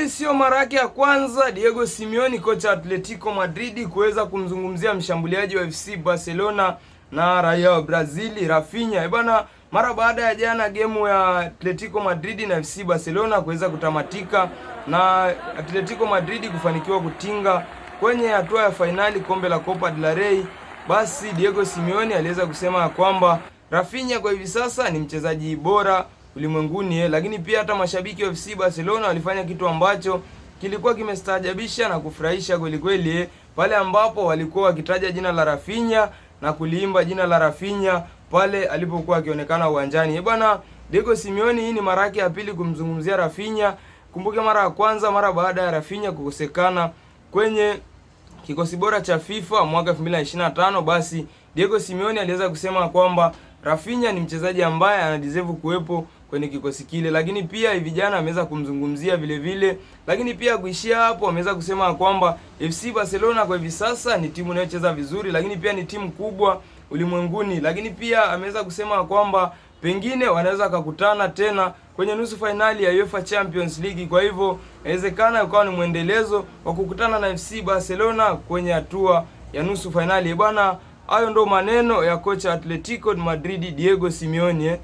Hii sio mara yake ya kwanza Diego Simeone, kocha Atletico Madrid, kuweza kumzungumzia mshambuliaji wa FC Barcelona na raia wa Brazil Raphinha. Bwana, mara baada ya jana gemu ya Atletico Madrid na FC Barcelona kuweza kutamatika na Atletico Madrid kufanikiwa kutinga kwenye hatua ya fainali kombe la Copa del Rey, basi Diego Simeone aliweza kusema kwamba Raphinha kwa hivi sasa ni mchezaji bora ulimwenguni, lakini pia hata mashabiki wa FC Barcelona walifanya kitu ambacho kilikuwa kimestaajabisha na kufurahisha kweli kweli, pale ambapo walikuwa wakitaja jina la Raphinha na kuliimba jina la Raphinha pale alipokuwa akionekana uwanjani. Bwana Diego Simeone, hii ni mara yake ya pili kumzungumzia Raphinha. Kumbuke mara ya kwanza mara baada ya Raphinha kukosekana kwenye kikosi bora cha FIFA mwaka 2025, basi Diego Simeone aliweza kusema kwamba Raphinha ni mchezaji ambaye anadeserve kuwepo kwenye kikosi kile, lakini pia hivi jana ameweza kumzungumzia vile vile, lakini pia kuishia hapo, ameweza kusema kwamba FC Barcelona kwa hivi sasa ni timu inayocheza vizuri, lakini pia ni timu kubwa ulimwenguni, lakini pia ameweza kusema kwamba pengine wanaweza kukutana tena kwenye nusu fainali ya UEFA Champions League. Kwa hivyo inawezekana ukawa ni mwendelezo wa kukutana na FC Barcelona kwenye hatua ya nusu fainali. Bwana, hayo ndo maneno ya kocha Atletico Madrid Diego Simeone.